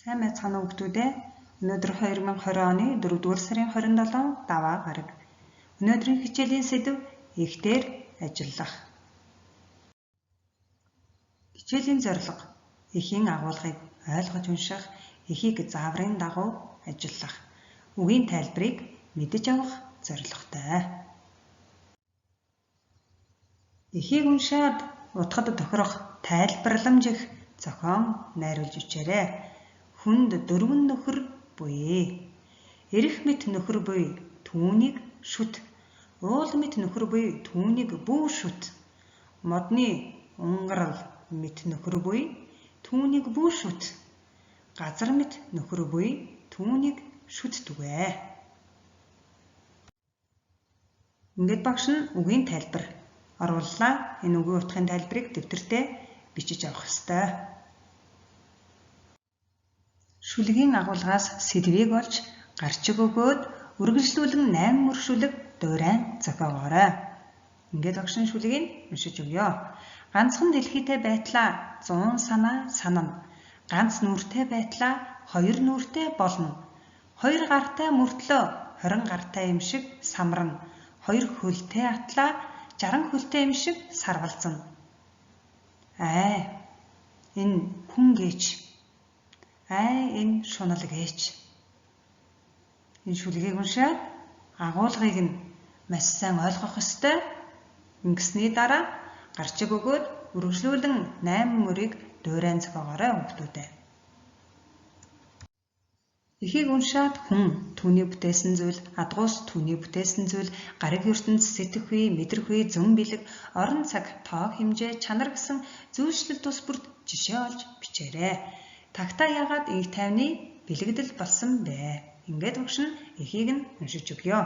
Сайн байцгаана уу хүмүүдээ. Өнөөдөр 2020 оны 4-р сарын 27 даваа гараг. Өнөөдрийн хичээлийн сэдэв ихтер ажиллах. Хичээлийн зорилго: эхийн агуулгыг ойлгож унших, эхийг зааврын дагуу ажиллах, үгийн тайлбарыг мэдэж авах зорилготой. Эхийг уншаад утгад тохирох тайлбарламж их зохион найруулж бичээрэй. Хүнд дөрвөн нөхөр буй. Эрх мэт нөхөр буй түүнийг шүт. Уул мэт нөхөр буй түүнийг бүү шүт. Модны унгарал мэт нөхөр буй түүнийг бүү шүт. Газар мэт нөхөр буй түүнийг шүтдүгэ. Ингээд багш нь үгийн тайлбар орууллаа. Энэ үгийн утгын тайлбарыг дэвтэртээ бичиж авах ёстой. Шүлгийн агуулгаас сэдвийг олж гарчиг өгөөд үргэлжлүүлэн 8 мөр шүлэг дуурайн зохиогоорой. Ингээд багш нь шүлгийг уншиж өгье. Ганцхан дэлхийтэй байтлаа 100 санаа санана. Ганц нүртэй байтлаа 2 нүртэй болно. 2 гартай мөртлөө 20 гартай юм шиг самарна. 2 хөлтэй атлаа 60 хөлтэй юм шиг сарвалзана. Аа, энэ хүн гээч. Аа, энэ шунал гээч. Энэ шүлгийг уншаад агуулгыг нь маш сайн ойлгох ёстой. Ингэсний дараа гарчиг өгөөд үргэлжлүүлэн 8 мөрийг дуурайн зохиогоорой хүмүүдээ. Эхийг уншаад хүн, түүний бүтээсэн зүйл, адгуус түүний бүтээсэн зүйл, гариг ертөнц, сэтгэх үе, мэдрэх үе, зөн бэлэг, орон цаг, тоо хэмжээ, чанар гэсэн зүйлчлэл тус бүрт жишээ олж бичээрэй. Тагтаа яагаад инх тайвны бэлэгдэл болсон бэ? Ингээд багш нь эхийг нь уншиж өгье.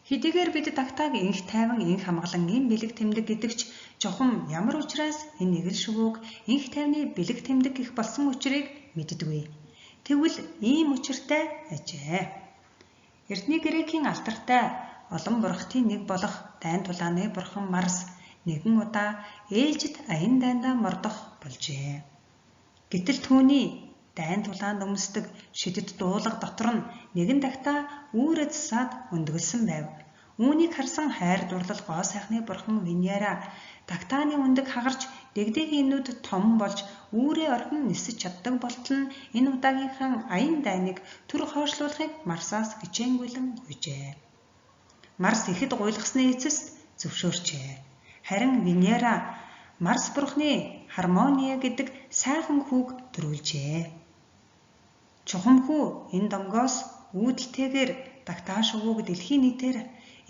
Хэдийгээр бид тагтааг инх тайван, инх хамгаалангийн бэлэг тэмдэг гэдэгч чухам ямар учраас энэ нэгэл шувууг инх тайвны бэлэг тэмдэг гэх болсон учрыг мэддэггүй. Тэгвэл ийм учиртай ажээ. Эрдний Грекийн алдартай олон бурхтын нэг болох дайн тулааны бурхан Марс нэгэн удаа ээлжид аян дайндаа мордох болжээ. Гэтэл түүний дайн тулаанд өмсдөг шидэт дуулга дотор нь нэгэн тагтаа үүрээ засаад өндгөлсөн байв. Үүнийг харсан хайр дурлал гоо сайхны бурхан Венера тагтааны өндөг хагарч дэгдэгийн нүд том болж үүрээ орхин нисэж чаддаг болтол нь энэ удаагийнхаа аян дайныг төр хойшлуулахыг Марсаас хичээнгүйлэн гуйжээ. Марс ихэд гуйлгасны эцэст зөвшөөрчээ. Харин Венера Марс бурхны Хармония гэдэг сайхан хүүг төрүүлжээ. Чухам хүү энэ домгоос үүдэлтэйгээр тагтаа шувууг дэлхийн нийтээр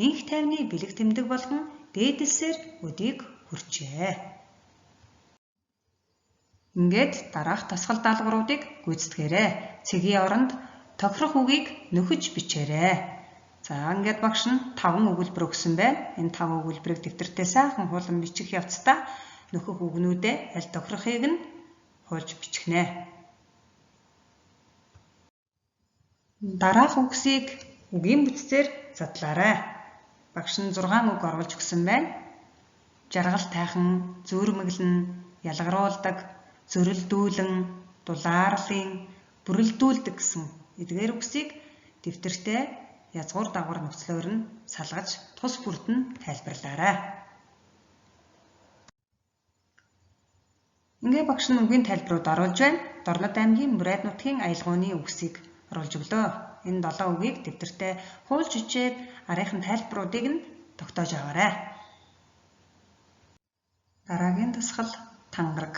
инх тайвны бэлэг тэмдэг болгон дээдэлсээр өдийг хүрчээ. Ингээд дараах тасгал даалгавруудыг гүйцэтгээрэй. Цэгийн оронд тохирох үгийг нөхөж бичээрэй. За ингээд багш нь 5 өгүүлбэр өгсөн байна. Энэ 5 өгүүлбэрийг дэвтэртээ сайхан хуулан бичих явцдаа нөхөх үгнүүдээ аль тохирохыг нь хуулж бичих нэ. Дараах үгсийг үгийн бүтцээр задлаарай. Багш нь 6 үг оруулж өгсөн байна. Жаргал тайхан, зүүрмэглэн, ялгаруулдаг, зөрөлдүүлэн, дулаарлын, бүрэлдүүлдэг гэсэн эдгээр үгсийг дэвтэртээ язгуур дагавар нөхцлөөр нь салгаж тус бүрт нь тайлбарлаарай. Ингээ багш нь үгийн тайлбарууд оруулж байна. Дорнод аймгийн Мурайд нутгийн аялгууны үгсийг оруулж өглөө. Энэ 7 үгийг дэвтэртээ хуулж бичээд арийнхын тайлбаруудыг нь тогтоож аваарай. Дараагийн тасгал тангараг.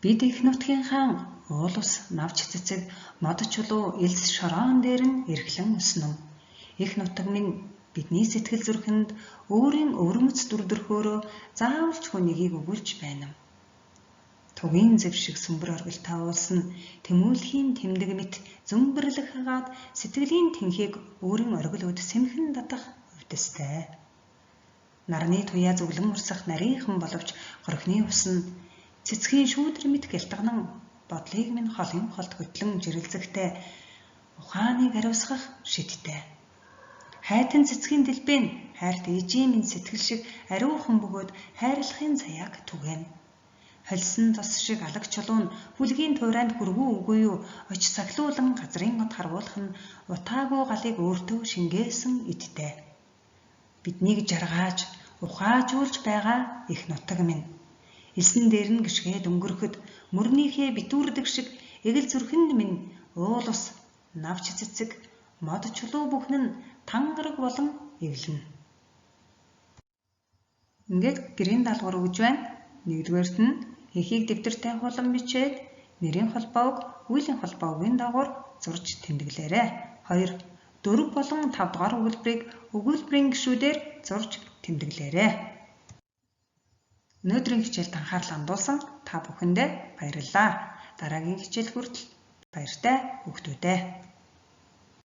Бид их нутгийн хаан уул ус навч цэцэг мод чулуу элс шороон дээр нь эрхлэн өснө. Их нутаг минь бидний сэтгэл зүрхэнд өөрийн өвөрмөц дүр төрхөөрөө заавал ч хүнийгийг өгүүлж байна. Тугийн зэв шиг сүмбэр оргилтай уулсан тэмүүлхийн тэмдэг мэт зөмбөрлөх хагаад сэтгэлийн тэнхийг өөрийн оргил өд сэмхэн датах өвдөстэй. Нарны туяа зүглэн урсах нарийнхан боловч горхины ус нь цэцгийн шүүдэр мэт гэлтганан бодлыг минь холын холд хөтлөн жирэлзэхтэй ухааныг ариусгах шидтэй. Хайтан цэцгийн дэлбэн хайрт ээжийн минь сэтгэл шиг ариухан бөгөөд хайрлахын заяаг түгээнэ. Холисон цус шиг алаг чулуу нь хүлгийн туурайнд хүргүү үгүй юу оч сахилуулан газрын од харгуулах нь утаагүй галыг өөртөө шингээсэн эдтэй. Биднийг жаргааж, ухаажуулж байгаа их нутаг минь. Элсэн дээр нь гишгээд өнгөрөхөд мөрнийхээ битүүрдэг шиг эгэл зүрхэнд минь уул ус, навч цэцэг, мод чулуу бүхэн нь тангараг болон эвлэнэ. Ингээд гэрийн даалгавар өгж байна. Нэгдүгээрт нь эхийг дэвтэртэй хуулан бичээд нэрийн холбоог үйлийн холбоогийн дагуур зурж тэмдэглээрэй. 2. 4 болон 5 дугаар өгүүлбэрийг өгүүлбэрийн гишүүдээр зурж тэмдэглээрэй. Өнөөдрийн хичээлд анхаарал хандуулсан та бүхэндээ баярлалаа. Дараагийн хичээл хүртэл баяртай хүүхдүүдээ.